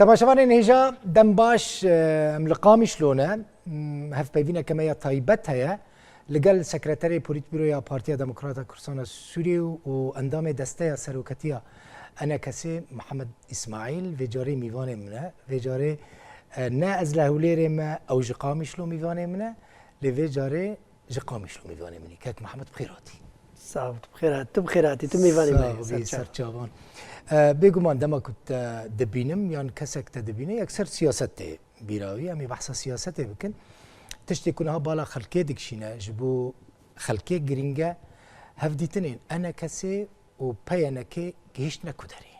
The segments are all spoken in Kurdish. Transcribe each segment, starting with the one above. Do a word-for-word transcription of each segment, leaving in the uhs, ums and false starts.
Temaşevanên hêja, dem baş, e, em li Qamişlo ne. M, hevpeyvîneke me ya taybet heye. Li gel Sekreterê Polîtbîro ya Partiya Demokrata Kurdistana Sûriyê û, û endamê Desteya Seroketiya E N K S'ê Mihemed Îsmaîl vê carê mîvanê min e. Vê carê, e, ne ez li Hewlêrê me, ew ji Qamişlo mîvanê min e. Lê vê carê ji Qamişlo mîvanê min î. Kek Mihemed, bi xêr hatî. Sax ol, tu bi xêr hat-, tu bi xêr hatî, tu mîvanê me yî. Sax ol, serçav. Serçavan. E, bêguman dema ku te dibînim yan kesek te dibîne, yekser siyaset tê bîra wî. Em ê behsa siyasetê bikin. Tiştê ku niha bala xelkê dikişîne, ji bo xelkê girîng e, hevdîtinên E N K S'ê û P Y N K'ê gihîştine ku derê?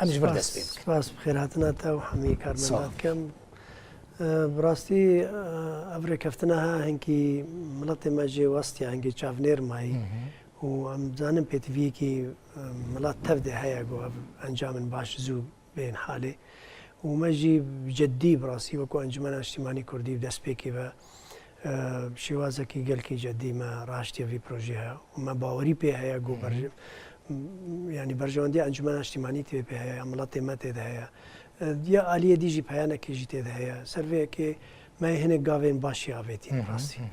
Em ji vir dest pê bikin. Spas, spas bi xêrhatina te û hemî karmenda dikim. Sağ ol. E, bi rastî, e, ev rêkeftina ha hinkî miletê me jê westiya, hinkî çavnêr mayî. Hı hı. Û em zanin pêtiviyekî, e, milet tev de heye ku ev encamên baş zû bên halê. Û me jî bi ceddî, bi rastî wekû Encûmena Niştîmanî Kurdî bi destpêkê ve, e, şêwazekî gelkî ceddî me raştiye vî projê heye. Û me bawerî pê heye ku Hı hı. ber-, m-, yanî berjewendiya Encûmena Niştîmanî tê pê heye, ya miletê me tê de heye. E, ya aliyê dî jî peyanekê jî tê de heye. Ser vê yekê me hinek gavên baş jî avêtî Hı hı, bi rastî. Hı hı.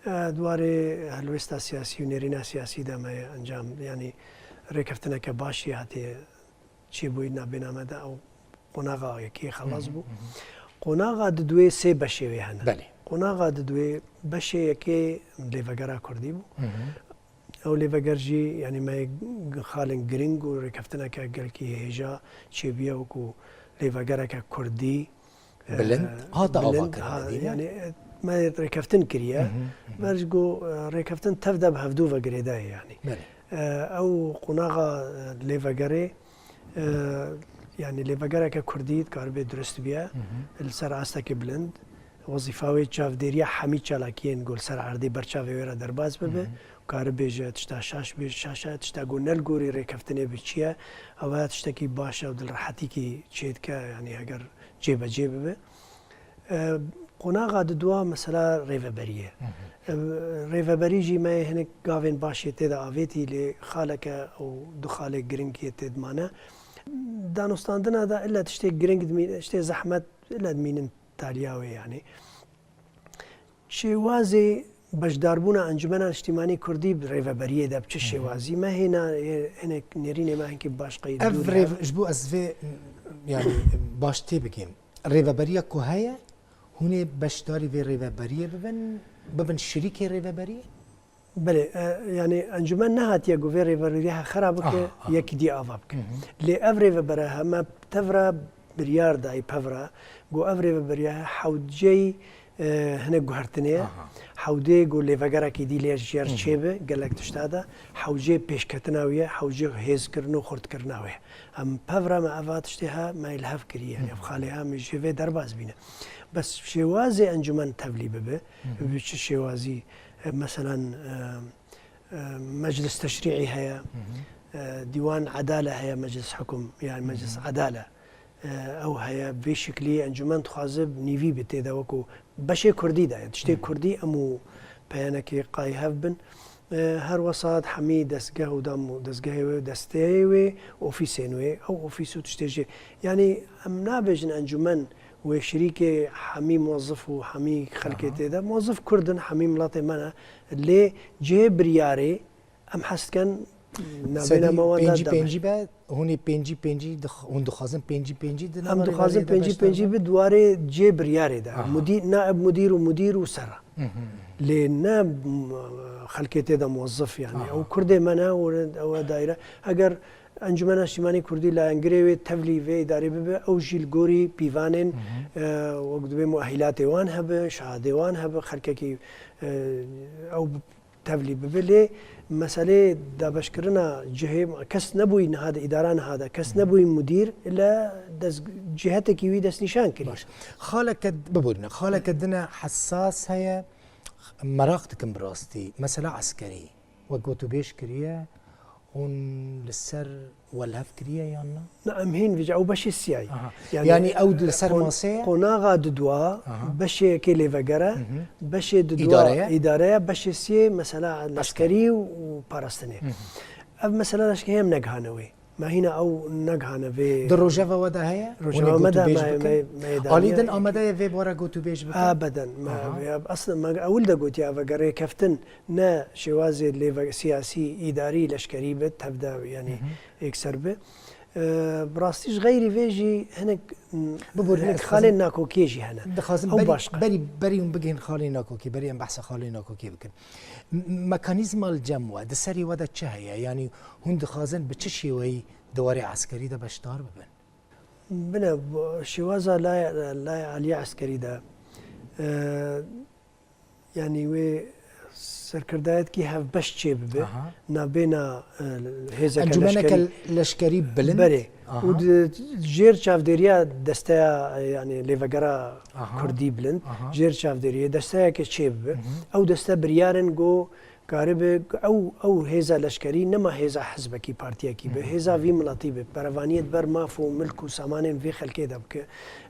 E, di warê helwêsta siyasî û nêrîna siyasî de me encam, yanî rêkeftineke baş jî hatiye çêbûyî nabêna me de ew qonaxa yekê xelas Hı hı, bû. Hı hı. Qonaxa diduê sê beşê wê hene. Belê. Qonaxa diduê beşê yekê lêvegera kurdî bû. Hı hı. Ew lêveger jî, yanî me xalên giring û rêkeftineke gelkî hêja çêbûye wekû lêvegereke kurdî. Bilind, e, hate bilind, avakirin, ha, değil mi? Yanî, e, me rêkeftin kiriye. Hı hı, hı hı. Ber ji ku, e, rêkeftin tev de bi hevdû ve girêdayî, yanî. Belê. E, ew qonaxa, e, lêvegerê, e, yanî lêvegereke kurdî dikaribe durust biye, Hı hı. li ser astekê bilind. Wezîfa wê çavdêriya hemî çalakiyên ku li ser erdê ber çavê wê re derbas bibe. Hı hı. Karibe ji tişta şaş bê, şaş e, tişta ku ne li gorî rêkeftinê bi çi ye, ew ya tiştekî baş e û dilrehetîkî çêdike, yanî heger cêbecê bibe. E, qonaxa didua mesela rêveberî ye. Hı hı. E, rêveberî jî me hinek gavên baş yê tê de avêtî, lê xaleke û du xalê giring yê tê de mane. Danûstandina de illa tiştê giring dimî-, tiştê zehmet illa dimînin taliya wê, yanî. Şêwazê beşdarbûna Encûmena Niştîmanî Kurdî bi rêveberiyê de bi çi Hı hı. şêwazî? Me hêna, hinek nêrînê me hinkî baş qeyd Ev dûrî rêv-, hev. Ji bo ez vê, yanî, baş tê bigêm. Rêveberiya ku heye, hûn ê beşdarî vê rêveberiyê bibin, bibin şirîkê rêveberiyê? Belê, e, yanî encûmen nehatiye ku vê rêveberiya xera bike, Aha, aha. yekî dî ava bike. Hı hı. Lê ev rêvebere heme tev re biryar dayî pev re, ku ev rêveberiya hewceyî, e, hinek guhertinê ye. Aha. Hewdê ku lêvegerekî dî lê ji yer Hı hı. çêbe, gelek tişta de, hewcê pêşketina wî ye, hewcê hêzkirin û xurtkirina wê ye. Em pev re me eva tiştê ha me li hev kiriye, Hı hı. ev xalê ha me ji vê derbas bîne. Bes şêwazê encûmen tevlî bibe, Hı hı. bi çi şêwazî, e, meselen, e, e, meclis teşrî'î heye, Hı hı. e, dîwan edale heye, meclis hukum, yani Hı hı. meclis edale. E, ew heye, vê şiklî encûmen dixwaze bi nîvî bi tê de wekû beşê kurdî de ye. Tiştê Hı hı. kurdî em û peyanekê qayî hev bin. E, her wesat hemî destgeh û dam û destgehê wê, desteyê wê, ofîsên wê, ew ofîs û tiştê jê. Yanî em nabêjin encûmen wê şirîkê hemî muwezif û hemî xelkê Aha. tê de. Muwezif kurd in, hemî miletê me ne. Lê cihê biryarê em hez dikin nabêna Sedî me wan de pêncî dabe. pêncî be, hûn ê pêncî pêncî dix-, hûn dixwazin pêncî pêncî di Em nava dixwazin rêberiyê de pêncî beşdar pêncî bin? bi di warê cihê biryarê de. Aha. Mudî-, naib mudîr û mudîr û sera. Hı hı. Lê ne, m-, xelkê tê de muwezif, yani. Aha. Ew kurdê me ne, û ew e daîre. Eger Encûmena Niştîmanî Kurdî layengirê wê tevlî vê îdarê bibe, ew jî li gorî pîvanên, Hı hı. e, wek dibê muehilatê wan hebe, şehadê wan hebe, xelkekî, e, ew tevlî bibe. Lê meselê dabeşkirina cihê, kes nebûyî niha de, îdara niha de, kes Hı hı. nebûyî mudîr, illa dest, cihetekî wî destnîşan kirî. Baş. Xaleke, biborîne, xaleke dine hesas heye, meraq dikim bi rastî. Mesela eskerî. Wek gotûbêj kiriye, hûn li ser welhev kiriye yan na? Na, em hîn vêca, ew beşê siyayî. Aha. Yani, Yanî ew li ser qon-, masê ye? Qonaxa didua, Aha. beşê yekê lêveger e, Hı hı. beşê didua Îdare ye? îdare ye, beşê siyê mesela Eskerî. eskerî û parastinê. Hı hı. Ev mesela leşkerî hem negihane wê. Me hîna ew negihane vê. Di rojeva we de heye? Hûn ê Rojeva me de gotûbêj me, bikin? Me, me Alî daye din amade ye vê bora gotûbêj bikin? Ebeden. Me, Aha. ya, aslında me ewil de gotiye, eve rêkeftin ne şêwazê lêve-, siyasî, îdarî, leşkerî be, tevde, yani, Hı hı. yekser be. E, bi rastî ji xeyrî vê jî hinek, Biborîne, hinek ez xalên dixwazim, nakokiyê jî hene. dixwazim Ew berî, başqa. berî, berî hûn bigihên xalên nakokê, berî em behsa xalên nakokê bikin. M-, mekanîzma li cem we, di serî we de çi heye? Yanî hûn dixwazin bi çi şêweyî di warê eskerî de beşdar bibin? Bine, bu şêwaza lay-, layê aliyê eskerî de, e, yanî wê serkirdayetî hevbeş çêbibe, Aha. nabêna, e, hêzeke Encûmeneke leşkerî. leşkerî bilind. Berê. Aha. Û di, jêr çavdêriya desteya, e, yanî lêvegera Aha. Kurdî bilind, Aha. jêr çavdêriyê desteyeke çêbibe. Hı hı. Ew deste biryar in ku karibe ew, ew hêza leşkerî nema hêza hizbekî, partiyekî be, Hı hı. hêza vî miletî be, berevaniyê di ber maf û milk û samanên vê xelkê de bike.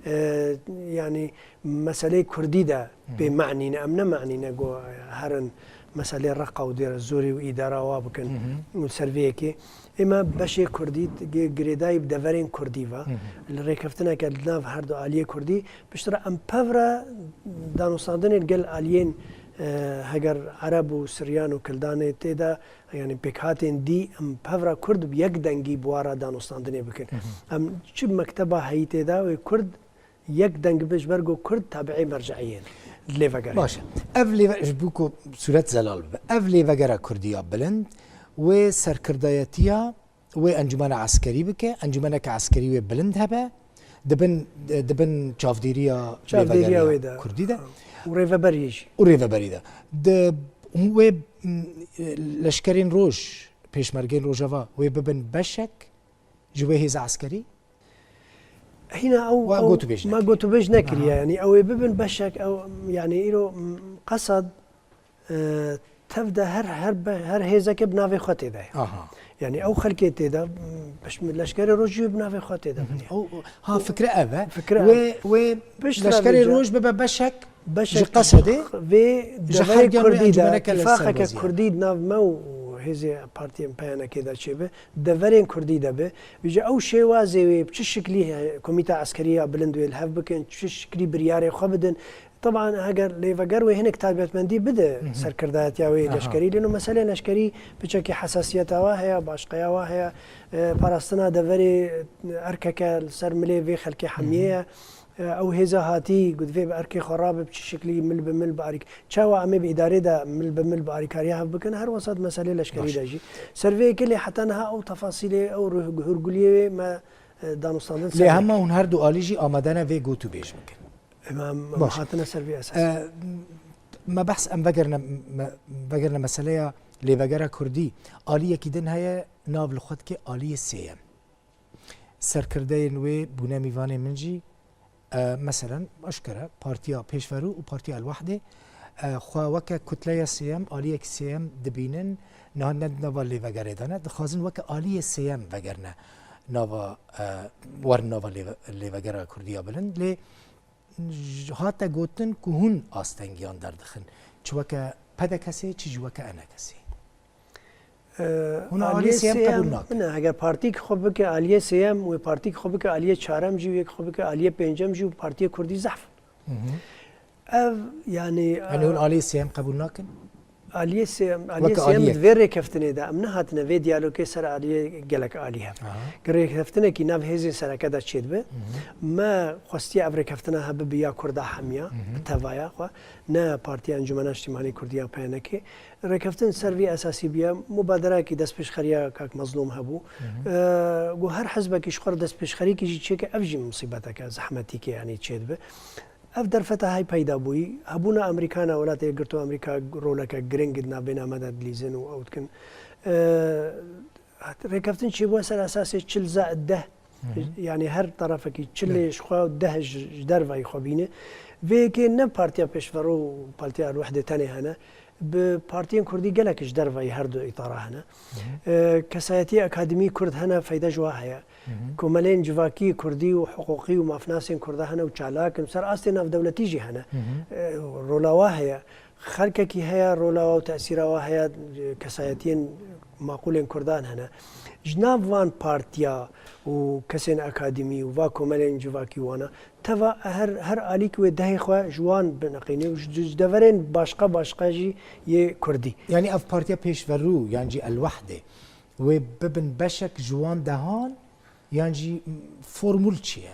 E, yanî meseleyê Kurdî de Hı hı. bê manî ne, em ne manî ne ku herin meseleyê reqa û dêre zorê û îdara wa bikin Hı hı. û ser vê yekê. Ê me beşê Kurdî gi-, girêdayî bi deverên Kurdî ve. Hı hı. Li rêkeftineke li nav her du aliyê Kurdî, piştre em pevre danûstandinê li gel aliyên, e, heger Ereb û Siryan û Kildanê tê de, yanî pêkhatên dî, em pevre Kurd bi yek dengî bi wa re danûstandinê bikin. Hı hı. Em çi mekteba heyî tê de wê Kurd yek deng be ji ber ku Kurd tabi'ê merceiyê ne. Lêvegerê. Baş e. Ev lêve-, ji bo ku sûret zelal bibe. Ev lêvegera Kurdiya bilind wê serkirdayetiya wê encûmena eskerî bike, encûmeneke eskerî wê bilind hebe, di bin, di bin çavdêriya Çavdêriya lêvegeriya wê de. Kurdî de. Û rêveberiyê jî. Û rêveberî de. Di, wê, m, leşkerên roj, pêşmergên Rojava wê bibin beşek ji wê hêza eskerî? Hîna ew, Wa ew gotûbêj me nekiriye. gotûbêj nekiriye. Aha. Yanî ew ê bibin beşek, ew, yanî îro, m, qesad, e, tev de her, her be-, her hêzeke bi navê xwe tê de ye. Aha. Yanî ew xelkê tê de, m, peşm-, leşkerê rojî wê bi navê xwe tê de Hı hı. biniye. O, o, ha, fikre ev e. Fikre Wê, ev. wê Piştre leşkerê bêje. roj bibe beşek Beşek Ji qesedê, vê ji deverê her yanê Kurdî de, encûmeneke li ser tîfaqeke dozî ye. Kurdî di nav me û hêzê partiyên P Y N K'ê de çêbe, deverên Kurdî de be, bêje ew şêwazê wê bi çi şiklî he-, komîta eskerî ya bilind wê li hev bikin, çi şiklî biryarê xwe bidin. Teban heger lêveger wê hinek taybetmendî bide Hı hı. serkirdayetiya wê Aha. leşkerî. Lêno meselê leşkerî piçekî hesasiyeta wa heye, başqeya wa heye, e, parastina deverê erkeke li ser milê vê xelkê Hı hı. hemiyê ye. E, ew hêza hatî, ku divê bi erkê xwe rabe, bi çi şiklî mil bi mil bi arîk-, çawa em ê bi îdarê de mil bi mil bi arîkariya hev bikin, her wesat meselê leşkerî Baş. de jî. Ser vê yekê lê heta niha ew tefasîlê, ew ruh-, hûrguliyê wê me, e, danûstandin ser Lê vê hema yekê. hûn her du alî jî amade ne vê gotûbêj bikin. Em, em Baş. hatine ser vê esas. E, me behs em vegerine, me, vegerine meseleya lêvegera Kurdî. Aliyekî din heye, nav li xwe dike aliyê sêyem. Serkirdeyên wê bûne mîvanê min jî, e, meselen, aşkere Partiya Pêşverû û Partiya El-Wehdê, e, xwe weke kutleya sêyem, aliyek sêyem dibînin, niha ne di nava lêvegerê de ne, dixwazin weke aliyê sêyem vegerine nava, e, werin nava lêve-, lêvegera Kurdiya bilind. Lê j-, hate gotin ku hûn astengiyan derdixin. Çi weke P D K S, çi jî weke E N K S. Ee, Hûn aliyê aliyê sêyem sêyem, qebûl nakin. Ne, eger partîk xwe bike aliyê sêyem, wê partîk xwe bike aliyê çarem jî, wê xwe bike aliyê pêncem jî û partiyê Kurdî zehf. Hı hı. Ev, yani, Yani hûn e, aliyê sêyem qebûl nakin? Aliyê sêyem, aliyê Weke sêyem aliyek. di vê rêkeftinê de, em nehatine vê diyalogê ser aliyê gelek alî hev. Aha. Ki rêkeftinekî nav hêzên sereke de çêdibe. Hı hı. Me xwestiye ev rêkeftina hebe bi ya Kurda hemiya, Hı hı. bi tevaya xwe, ne Partiya Encûmena Niştîmanî Kurdî ya P Y N K. Rêkeftin ser vî esasî bûye, mubaderekî destpêşxeriya kak Mezlûm hebû. Hı hı. Ee, got her hizbekî ji xwe re destpêşxerîkî jî çêke, ev jî musîbeteke, zehmetîkê, yanî çêdibe. Ev derfeta hay peyda bûyî. Hebûna Amerîkana Welatê Yekgirtû Amerîka roleke giring di navbêna me de dilîzin û ew dikin. Ee, rêkeftin çêbûye ser esasê çil zaid deh. Hı hı. Yanî her tarafekî çilê Evet. ji xwe û deh ji, ji dervayî xwe bîne. Vê yekê ne Partiya Pêşverû û Partiya El-Wehdê tenê hene. Bi partiyên Kurdî gelek ji dervayî her du îtara hene. Hı hı. E, kesayetiyê akademî Kurd hene, feyda ji wa heye. Hı hı. Komelên civakî Kurdî û hiqûqî û mafnasên Kurda hene û çalak in. Ser astê navdewletî jî hene. Hı hı. E, rola wa heye. Xelkekî heye, rola wa û tesîra wa heye, kesayetiyên maqûlên Kurdan hene. Ji nav van partiya û kesên akademî û va komelên civakî wana, teva her, her alîk wê dehê xwe ji wan bineqîne û ji, ji deverên başqa başqa jî yê Kurdî. Yanî ev partiya pêşverû yan jî El Wehdê wê bibin beşek ji wan dehan yan jî formûl çi ye?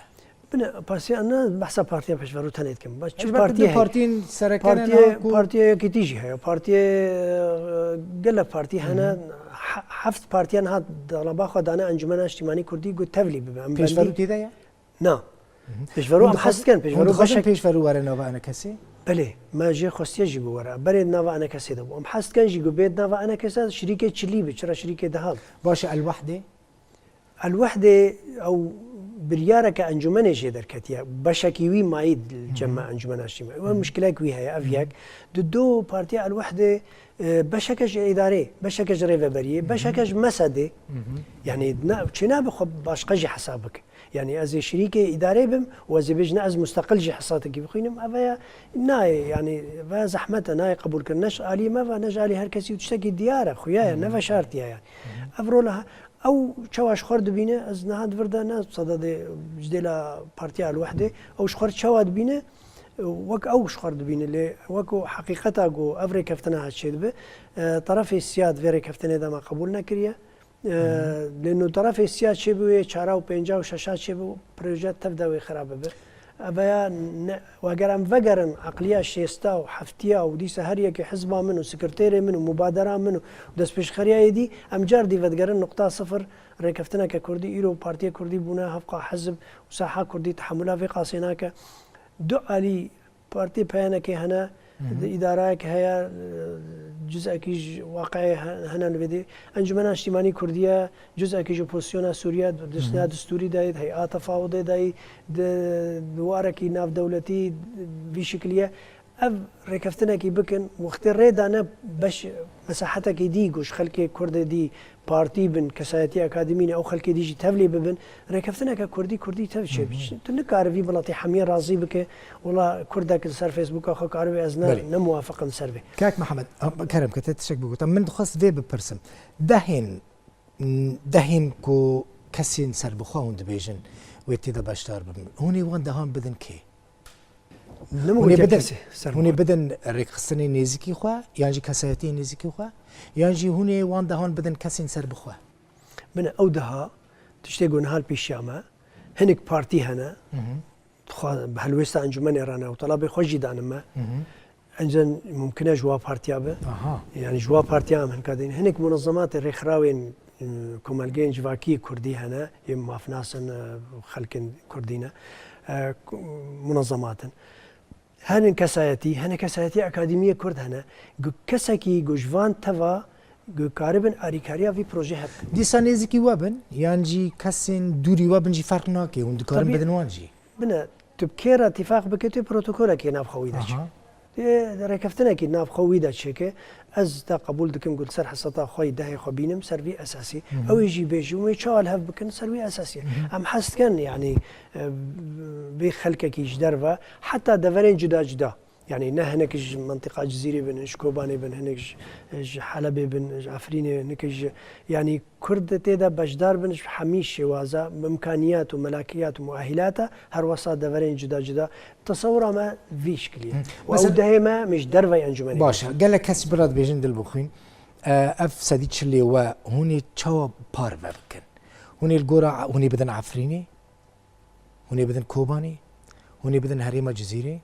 Bine, partiya, ne behsa partiya pêşverû tenê dikim. Baş çi Elbette partiyê du heye? Partiyên sereke ne, Partiyê, na ku partiya Yekîtî jî heye. Partiyê, e, gelek partî hene. Hı hı. He-, heft partiya niha talaba xwe dane Encûmena Niştîmanî Kurdî ku tevlî bibe. Em Pêşverû bendî tê de ye? Na. Hı hı. Pêşverû Hûn em dixwazin, hez dikin. Hûn Pêşverû dixwazin beşek pêşverû were nava enekesê? Belê. Me jê xwestiye jî ku were. Berê nava enekesê de bû. Em hez dikin jî ku bê nava enekesê şirîkê çilî bi. Çira şirîkê deha bi? Baş e, El Wehdê? El Wehdê ew biryareke encûmenê jê derketiye. Beşekî wî mayî cem me Hı hı. Encûmena Niştîmanî. Ew Hı hı. Mişkilek wî heye, ev Hı hı. Yek. Di du partiya El Wehdê, e, beşeke ji îdarê, beşeke ji rêveberiyê, Hı hı. Beşeke ji mesedê. Hı hı. Yanî ne, çênabe xwe başqa jî hesab bike. Yanî ez ê şirîkê îdarê bim û ez ê bêjin ez musteqil jî hesatekî bixwînim. Ev ya nayê, yanî ve zehmet e, nayê qebûlkirin. Ne ji alî me ve, ne ji alî her kesî û tiştekî diyar e, xuya ye, Hı hı. Ne veşartiye yani. Hı hı. Ev rola Ew çawa ji xwe re dibîne, ez niha di vir de ne sededê ji dêla Partiya El Wehdê, ew ji xwe re çawa dibîne, wek ew ji xwe re dibîne, lê wek ku heqîqeta ku ev rêkeftina hat çêdibe, e, terefê siya di vê rêkeftinê de me qebûl nekiriye. E, Hı hı. Lê no terefê siya çêbûye, çara û pênca û şeşa çêbû, proje tev de wê xirabe be. Ev ya ne, eger em vegerin eqliya şêsta û heftiya û dîsa her yekê hizba min û sekreterê min û mubadera min û destpêşxeriya êdî, em car dî vedigerin nuqta sifir, rêkeftineke kurdî, îro partiyê kurdî bûne, hevqa hizb û saha kurdî tehemula vê qasê nake. Du alî partî peyanekê hene, Hı hı. Di îdarayek heye, cizekî ji waqiê he-, hene li vê dê. Encûmena Niştîmanî Kurdî ye, cizekî ji opozisyona Sûriye, di Hı hı. Dişna distûrî de yê, di hey'a tefawudê de yê, di, di warekî navdewletî vî şikilî ye. Ev rêkeftinekî bikin, wextê rê dane beş mesahetekî dî ku ji xelkê Kurdê dî partî bin, kesayetî akademî ne, ew xelkê dî jî tevlî bibin, rêkeftineke Kurdî, Kurdî tev çê Hı hı. Tu nikarî vî welatî hemiyê razî bike, wela Kurdek li ser Facebooka xwe karibe ez ne, Belê. Ne muwafiq im ser vê. Kak Mihemed, a, kerem ke te tiştek bigota. Min dixwest vê bipirsim. Dehên, dehên ku kesên serbixwe hûn dibêjin, wê tê de beşdar bibin. Hûn ê wan dehan bidin kê? Ne Hûn ê gotiye bidin, kesê ser hûn ê wan. Bidin rêkxistinê nêzîkî xwe, yan jî kesayetiyê nêzîkî xwe, yan jî hûn ê wan dehan bidin kesên serbixwe? Bine ew deha tiştê ku niha li pêşiya me, hinek partî hene, Hı hı. xwe bi helwêsta encûmenê re ne û telabê xwe jî dane me. Hı hı. Encen mumkin e ji wa partiya be. Aha. Yani ji wa partiya em hinka dîn. Hinek munezematê rêxirawên, e, komelgeyên civakî kurdî hene, yê mafnas in, e, xelkên kurdî ne. E, ku-, munezemat in. Henin kesayetî, hene kesayetî akademiyê kurd hene. Gu kesekî gu ji van teva gu karibin arîkariya vî projê hebe. Dîsa nêzîkî we bin, yan jî kesên dûrî we bin jî ferq nake, hûn dikarin Tabii. Bidin wan jî. Bine, tu bi kê re tîfaq bike, tu protokolekê navxwe wî de çi. Aha. Ê, rêkeftinekî navxwe wî de çêke, ez te qebûl dikim ku li ser hesata xwe yî dehê xwe bînim ser vî esasî. Hı hı. Ew ê jî bêjim wê çawa li hev bikin ser wî esasî. Hı hı. Em hez dikin, yanî, e, bê xelkekî ji derve, heta deverên cuda cuda. Yanî ne hinek ji mentiqa Cizîrê bin, ji Kobanê bin, hinek ji, ji Helebê bin, ji Efrînê, hinek ji, yanî Kurd tê de beşdar bin ji hemî şêwaza, imkaniyat û melakiyat û muahîlata, her wesa deverên cuda cuda. Tesewira me vî şikilî ye. Hı. Û Mesela ew dehê me, em ê ji derveyî encûmenê Baş e. Gelek kes bira dibêjin dil bixwîn. E, ev sedî çilê we hûn ê çawa parve bikin? Hûn ê li gora, hûn ê bidin Efrînê? Hûn ê bidin Kobanê? Hûn ê bidin herêma Cizîrê?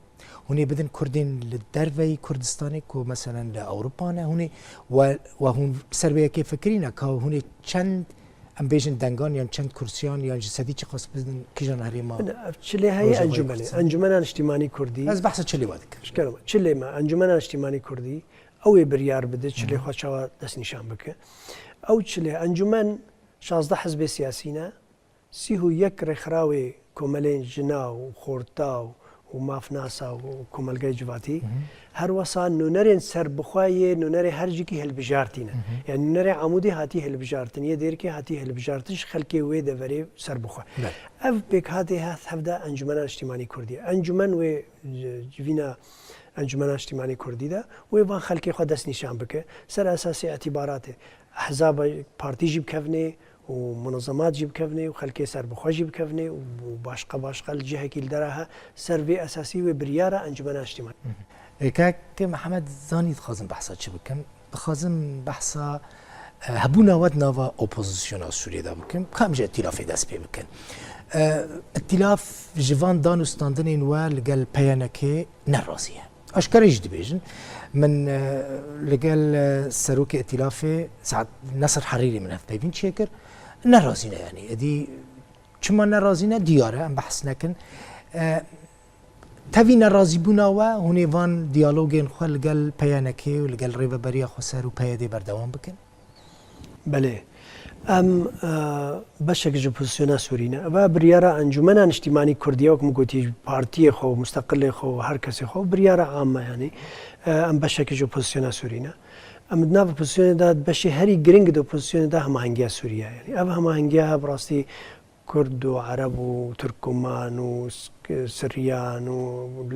Hûn ê bidin Kurdên li derveyî Kurdistanê ku meselen li Ewropa ne? Hûn ê we, we hûn ser vê yekê fikirîne ka hûn ê çend, em bêjin, dengan yan çend kursiyan yan ji sedî çiqas bidin kîjan herêma Bine, ev çilê heye Rojavayê encûmenê, Kurdistanê? Encûmena Niştîmanî Kurdî. Ez behsa çilê we dikim. Ji kerem, çilê me, Encûmena Niştîmanî Kurdî, ew ê biryar bide, çilê Hı hı. Xwe çawa destnîşan bike. Ew çilê, encûmen şazdeh hizbê siyasî ne, sîh û yek rêxirawê komelên jina û xorta û, û mafnasa û komelgayê civatî, Hı hı. Her wesa nûnerên serbixwe yê nûnerê her cîkî hilbijartî ne. Hı hı. Yani nûnerê Amûdê hatî hilbijartin, yê Dêrikê hatî hilbijartin, ji xelkê wê deverê serbixwe. Belê. Ev pêkhatê hat hevde Encûmena Niştîmanî Kurdî. Encûmen wê, e, civîna, Encûmena Niştîmanî Kurdî de, wê van xelkê xwe destnîşan bike, ser esasê îtîbaratê. Ehzaba partî jî bikevnê û munezemat jî bikevnê û xelkê serbixwe jî bikevnê û başqa başqa li cihekî li dera he, ser vê esasî wê biryara Encûmena Niştîmanî. Ê, kek Mihemed, zanî dixwazim behsa çi bikim? Dixwazim behsa, e, hebûna we di nava opozisyona Sûriyê de bikim. Ka em ji îtîlafê dest pê bikin. E, îtîlaf ji van dan û standinên we li gel P Y N K nerazî ye. Aşkere jî dibêjin. Min, e, li gel, e, serokê îtîlafê Saad Nesir Herîrî min hevpeyvîn çêkir. Nerazî ne, yanî. Êdî çima nerazî ne diyar e, em behs nekin. E, Tevî nerazîbûna we, hûn ê van diyalogên xwe li gel P Y N K û li gel Rêveberiya Xweser û P Y D berdewam bikin? Belê. Em, e, beşek ji opozisyona Sûrî ne. Ev biryara Encûmena Niştîmanî Kurdî ye, wek min gotî, partiyê xwe û musteqilê xwe û her kesê xwe, biryara am e, yanî, e, em beşek ji opozisyona Sûrî ne. Em di nav opozisyonê de, beşê herî giring di opozisyonê de hemahengiya Sûrî ye. Yanî ev hemahengiya bi rastî Kurd û Ereb û Tirkman û Sk-, Siryan û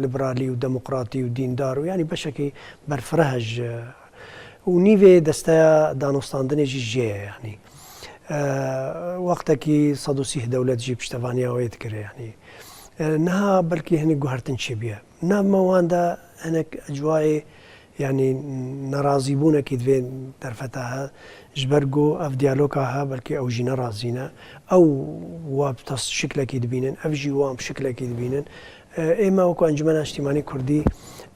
Liberalî û Demokratî û Dîndar û, yanî, beşekî berfireh e ji, û nîvê desteya danûstandinê jî jê ye, yanî. E, wextekî sed û sîh dewlet jî piştevaniya wê dikir, yanî. E, niha belkî hinek guhertin çêbûye. Nav me wan de hinek ecwayê, yanî nerazîbûnekî di vê derfeta he, ji ber ku ev diyaloga he, belkî ew jî nerazî ne. Ew wa bi tas şiklekî dibînin, ev jî wan bi şiklekî dibînin. E, ê me wekî Encûmena Niştîmanî Kurdî,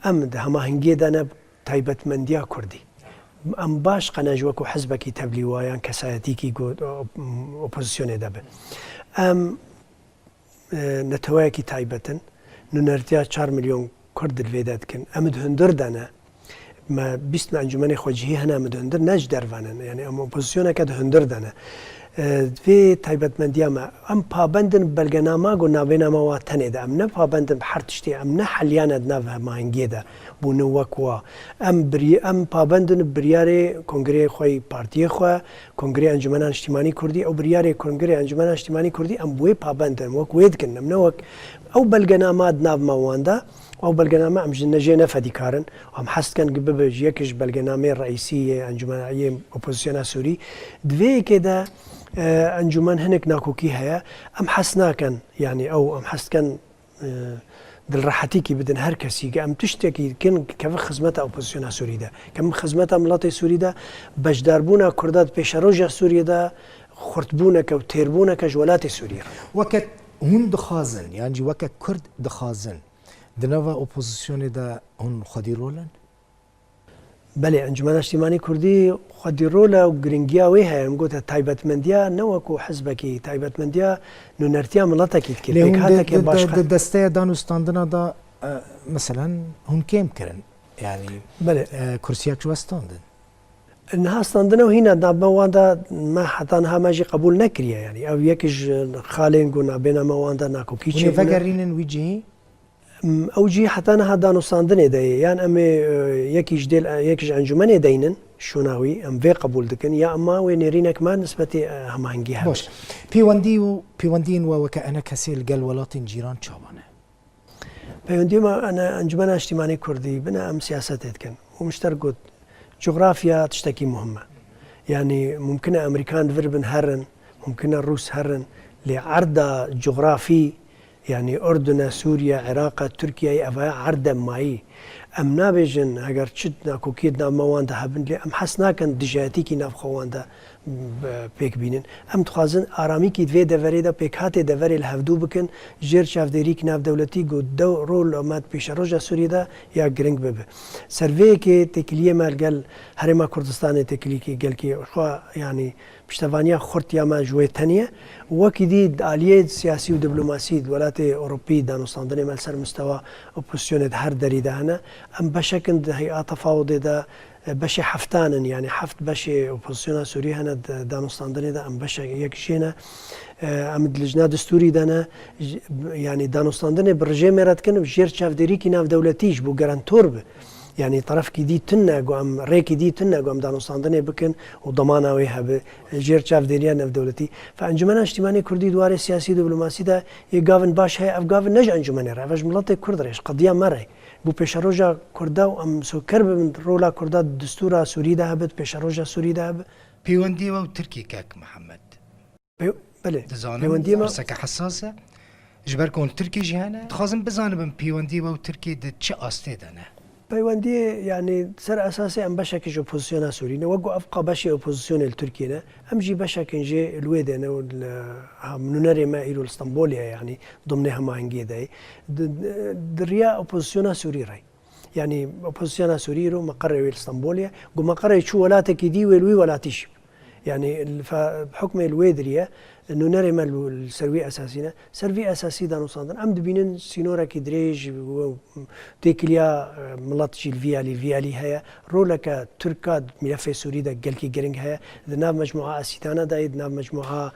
em di hemahengiyê de ne taybetmendiya Kurdî. Em baş qene ji wekî hizbekî tevlî wa yan kesayetîkî ku, e, opozisyonê de be. Em e, neteweyekî taybet in. Nûnertiya çar milyon Kurd di vê de dikin. Em di hundir de ne. Me bîst me encûmenê xwecihî hene, em di hundir ne ji derve ne. Yanî em opozisyoneke di hundir de ne. E, vê taybetmendiya me. Em pabend in bi belgenama ku navbêna me wa tenê de. Em ne pabend in bi her tiştê. Em ne heliyane di nav hemahengiyê de. Bûne wek wa. Em birî-, em pabend in bi biryarê kongreyê xwe yî partiyê xwe, Kongreyê Encûmena Niştîmanî Kurdî, ew biryarê Kongreyê Encûmena Niştîmanî Kurdî, em bi wê pabend in, wek wê dikin, em ne wek ew belgenama di nav me wan de, ew belgename em ji ne jê ne fedîkar in, em hez dikin ku bibe ji yek ji belgenameyê reîsî yê encûmena, yê opozisyona Sûrî. Di vê yekê de, e, encûmen hinek nakokî heye, em hez nakin, yanî ew em hez dikin, e, dilrehetîkî bidin her kesî, ke em tiştekî dikin, kevin xizmeta opozisyona Sûrî de, kevin xizmeta miletê Sûrî de, beşdarbûna Kurda di pêşeroja Sûriyê de xurtbûneke û têrbûneke ji welatê Sûriyê re. Weke hûn dixwazin, yan jî weke Kurd dixwazin, di nava opozisyonê de hûn xwedî rol in? Belê, Encûmena Niştîmanî Kurdî xwedî rol e û giringiya wê heye. Em gote taybetmendiya ne wekû hizbekî, taybetmendiya nûnertiya miletekî dike, Lê hûn di, pêkhatekê di, baş di, qe- di desteya dan û standina de, e, meselen, hûn kêm kirin. Yanî, Belê. e, kursiyek ji we standin. Niha standine û hîna navbe wan de me heta niha me jî qebûl nekiriye. Yanî, ew yek ji xalên ku nabêna me wan de nakokî Hûn ê çêbûne. vegerînin wî cihî? M, ew cî heta niha danûstandinê de ye. Yan em ê, e, yekî ji dêl, e, yek ji encûmenê deynin, şûna wî, em vê qebûl dikin, ya ema wê nêrînek me nisbetê, e, hemahengî hebe. Baş. Pêwendî û pêwendiyên we weke enekesê li gel welatên cîran çawa ne? Pêwendiyê me ene Encûmena Niştîmanî Kurdî bine em siyasetê dikin. Û min ji te re got, cografya tiştekî muhim e. Yanî mumkin e Amerîkan li vir bin herin, mumkin e Rûs herin, lê erda cografî, yanî Urdun e, Sûriye, Iraq e, Tirkiye ye, ev erdê mayî. Em nabêjin heger çi nakokiyê di nav me wan de hebin, lê em hez nakin dijayetîkî nav xwe wan de, b-, pêk bînin. Em dixwazin aramîkî di vê deverê de, pêkhatê deverê li hevdû bikin, jêr çavdêrîkî navdewletî ku dew rol me di pêşeroja Sûriyê de ya giring bibe. Ser vê yekê têkiliyê me li gel Herêma Kurdistanê têkiliyekî gelkî xwe, yanî piştevaniya xurt ya me ji wê tenê ye. Wekî dî di aliyê siyasî û diplomasî di welatê Ewropî danûstandinê me li ser mistewa opozisyonê di her derî de hene. Em beşek in di hey'a tefawudê de, e, beşê heftan in, yanî heft beşê opozisyona Sûrî hene di danûstandinê de, em beşek yek jê ne. E, em di lijna destûrî de ne. J-, yanî danûstandinê bi rejêmê re dikin û jêr çavdêrîkî navdewletî ji bo garantor bi. Yanî terefkî dî tune ku em, rêkî dî tune ku em danûstandinê bikin û demana wê hebe, jêr çavdêriya navdewletî. Fe Encûmena Niştîmanê Kurdî di warê siyasî û diplomasî de yê gavin baş heye, ev gavin ne ji encûmenê re, ev e ji miletê Kurd re, ji qediya me re. Bo pêşeroja Kurda û em soker bibin rola Kurda di distûra Sûrî de hebe, di pêşeroja Sûrî de hebe. Pêwendiyê we û Tirkiyê kek Mihemed. Pê-, belê, Dizanim pêwendiyê me pirseke hesas e. Ji ber ku hûn Tirkî jî hene, dixwazim bizanibim pêwendiyê we û Tirkiyê di çi astê de ne? Peywendiyê, yanî ser esasê em beşekî ji opozisyona Sûrî ne. Wek ku ev qabeşê opozisyonê li Tirkiyê ne, em jî beşekin jê li wê de ne û li, ha, nûnerê me îro li Stenbolê ye, yanî dimnê hemahengiyê de ye. Di, di, di riya opozisyona Sûrî re. Yanî opozisyona Sûrî îro meqerê wê li Stenbolê ye. Ku meqerê çû welatekî dî wê li wî welatî jî. Yanî li fe-, bi hukmê li wê diriye, nûnerê me li, li ser wî esasî ne. Ser vî esasî danûstandin. Em dibînin sînorekî dirêj û têkiliya, e, milet jî li vî alî, vî alî heye. Roleke Tirka di mîlefê Sûrî de gelkî giring heye. Di nav mecmûa Asîtana de ye, di nav mecmûa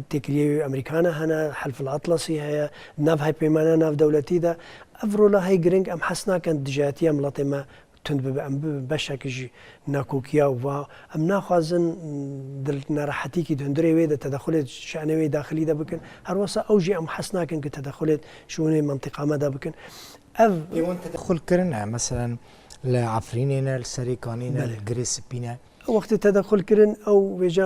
têkiliyê Amerîkana hene, Helf el Atlasî heye, di nav hevpeymana navdewletî de. Ev rola hey giring em hes nakin dijayetiya miletê me tund bibe, em bibin beşek ji nakokiya û va. Em naxwazin di nerehetîkî di hundirê wê de tedexulê şanê wê daxilî de bikin. Her wesa ew jî em hes nakin ku tedexulê şûnê mentiqa me de bikin. Ev Pê wan tedexul kirine, meselen li Efrînê ne, li Serêkanî ne, Belê. li Girê Spî ne. Wextê tedexul kirin, ew vêca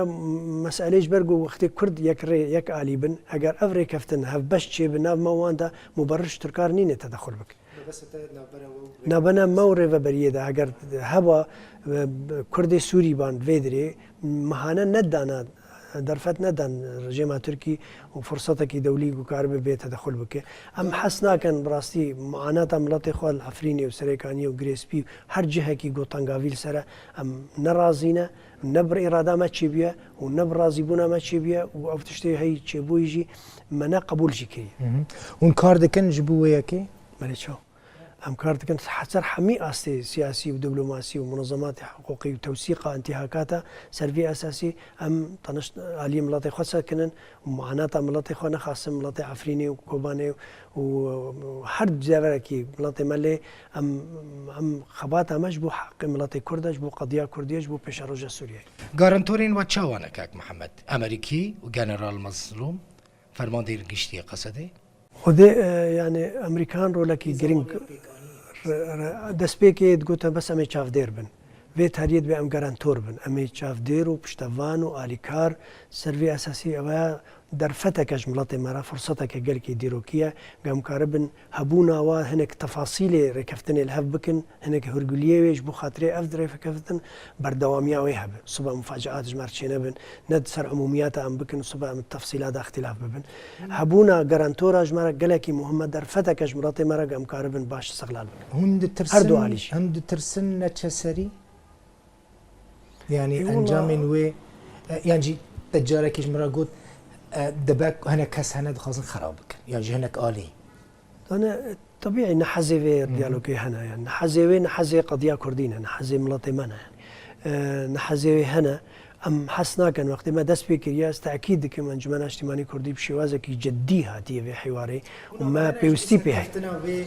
meselê ji ber ku wextê Kurd yek rê, yek alî bin, eger ev rêkeftin hevbeş çêbi nav me wan de, muberrir ji Tirkar nîne tedexul bikin. Mebesta te navbera we û Navbena me û rêveberiyê de eger heba, e, Kurdê Sûrî ban vê dirê mehane nedana, derfet nedan rejêma Tirkî û fursetekî dewlî ku karibe bê tedexul bike. Em hes nakin bi rastî muanata miletê xwe li Efrînê û Serêkaniyê û Girêspî û her cihekî ku tengavî li ser e, em ne razî ne, ne bi îrada me çêbûye û ne bi razîbûna me çêbûye û ev tiştê hey çêbûyî jî me ne qebûl jî kiriye. Hı hı. Hûn kar dikin ji bo wê yekê? Belê çaw. Em kar dikin ser hemî astê siyasî û diplomasî û munezematê hiqûqî û tewsîqa întîhakata ser vî esasî em tanişt aliyê miletê xwe sekinin û muanata miletê xwe nexasin miletê Efrînê û Kobanê û her deverekî miletê me lê em, em xebata me ji bo heqê miletê Kurd e, ji bo qediya Kurdiyê, ji bo pêşeroja Sûriyeyê. Garantorên we çawa ne kak Mihemed? Amerîkî û General Mezlûm, fermandeyê giştî yê Qesedê? Xwedê, e, yani Amerîkan rolekî giring re-, re-, destpêkê digotin bes em ê çavdêr bin. Vê tariyê dibe em garantor bin. Em ê çavdêr û piştevan û alîkar ser vê esasî ew ya derfeteke ji miletê me re, furseteke gelkî dîrokî ye. Ku em karibin hebûna wa hinek tefasîlê rêkeftinê li hev bikin, hinek hûrguliyê wê ji bo xatirê ev rêkeftin berdewamiya wê hebe. Siba mufacaat ji me re çênebin, ne di ser umûmiyata em bikin, siba em di tefsîla de îxtîlaf bibin. Hebûna garantora ji me re gelekî muhim e, derfeteke ji miletê me re ku em karibin baş istiqlal bikin. Hûn ditirsin, Her du alî jî. hûn ditirsin neçe serî? Yani Ê, wala- encamên wê, e, yan jî te carekî ji min re got, e, dibe hinek kes hene dixwazin xera bikin. Yan jî hinek alî. Dane, tebîî ne hezê vê Hı hı. diyalogê hene, yani ne hezê wê, ne hezê qediya Kurdî ne, ne hezê miletê me ne, yani. E, ne hezê wê hene. Em hes nakin, wextê me dest pê kiriye, ez tekîd dikim, Encûmena Niştimanî Kurdî bi şêwazekî ciddî hatiye vê hêwarê û me pêwistî pê heye. Keftina vê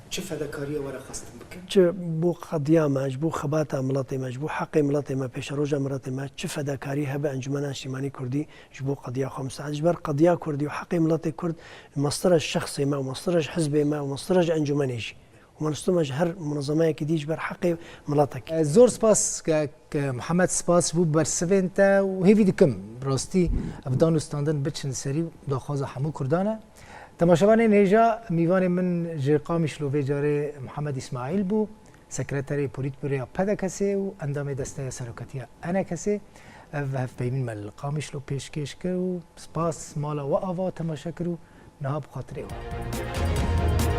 çi fedakariyê were xwestin bikin? Çi bo qediya me, ji bo xebata miletê me, ji bo heqê miletê me, pêşeroja miletê me, çi fedakarî hebe Encûmena Niştimanî Kurdî ji bo qediya xwe misteed, ji ber qediya Kurdî û heqê miletê Kurd, mestira ji şexsê me û mestira ji hizbê me û mestira ji encûmenê jî. Û me nistûme ji her munezemeyekî dî ji ber heqê miletekî. Zor spas ke, ke Mihemed, spas ji bo bersivên te û hêvî dikim bi rastî ev dan û standin biçin serî û daxwaza hemû Kurdan e. Temaşevanên hêja, mîvanê min ji Qamişlo vê carê Mihemed Îsmaîl bû. Sekreterê Polîtbûroya P D K S'ê û endamê Desteya Serokatiya E N K S'ê ev hevpeymîn me li Qamişlo pêşkêş kir û spas mala we ava temaşe kir û niha bi xatirê we.